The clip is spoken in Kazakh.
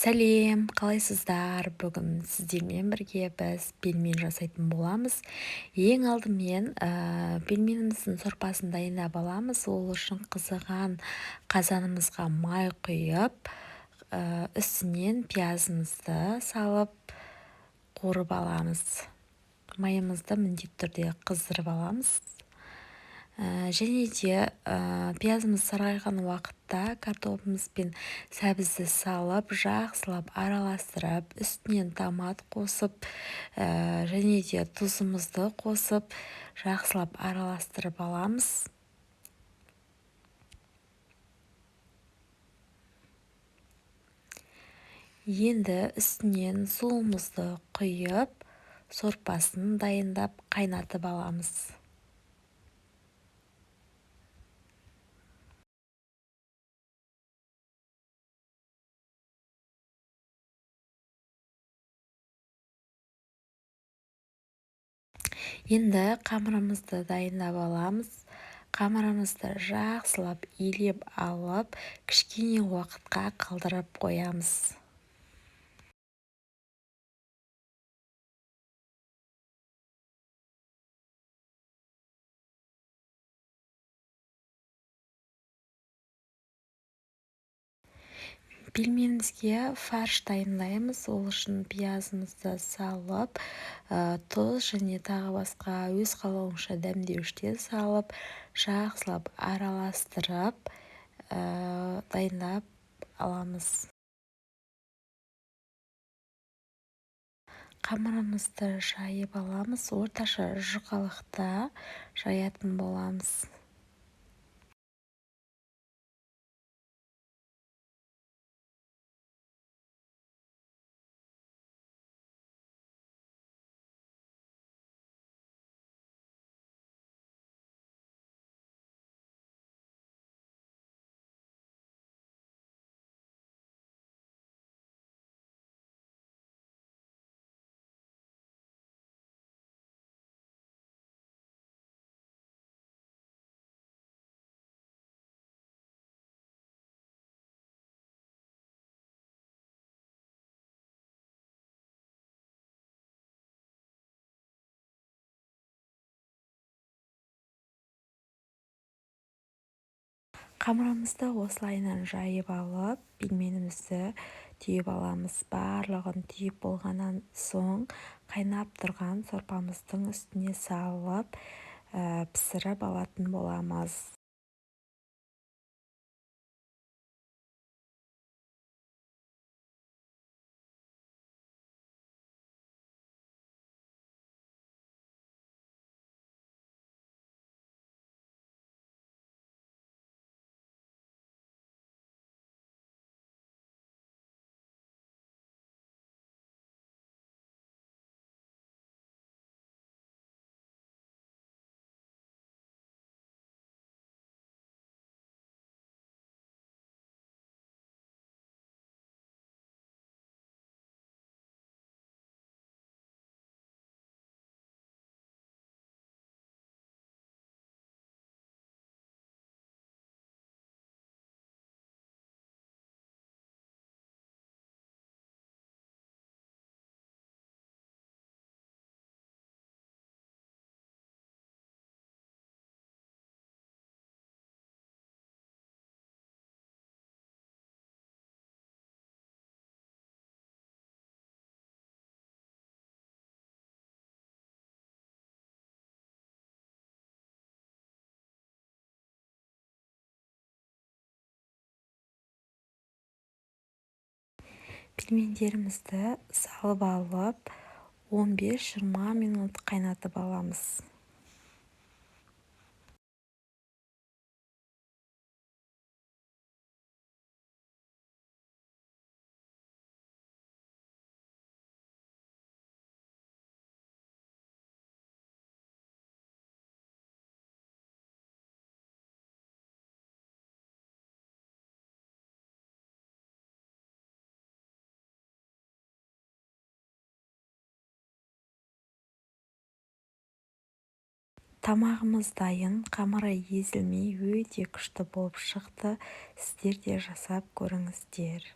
Сәлем, қалайсыздар? Бүгін сіздермен бірге біз пельмен жасайтын боламыз. Ең алдымен пельменіміздің сорпасын дайындап аламыз. Ол үшін қызыған қазанымызға май құйып, үстінен пиязымызды салып қуырып аламыз. Майымызды міндетті түрде қыздырып аламыз. Және де пиязымыз сарғайған уақытта картопымыз бен сәбізді салып, жақсылап араластырып, үстінен томат қосып, және де тұзымызды қосып, жақсылап араластырып аламыз. Енді үстінен суымызды құйып, сорпасын дайындап қайнатып аламыз. Енді қамырымызды дайындап аламыз. Қамырымызды жақсылап илеп алып, кішкене уақытқа қалдырып қоямыз. Пельменімізге фарш дайындаймыз. Ол үшін пиязымызды салып, тұз және тағы басқа өз қалауыңызша дәмдеуіштер салып, жақсылап араластырып, дайындап аламыз. Қамырымызды жайып аламыз. Орташа жұқалықта жаятын боламыз. Қамырымызды осылайынан жайып алып, пельменімізді түйіп аламыз. Барлығын түйіп болғаннан соң қайнап тұрған сорпамыздың үстіне салып, пісіріп алатын боламыз. Пельмендерімізді салып алып, 15-20 минут қайнатып аламыз. Тамағымыз дайын, қамыры езілмей өте күшті болып шықты. Сіздер де жасап көріңіздер.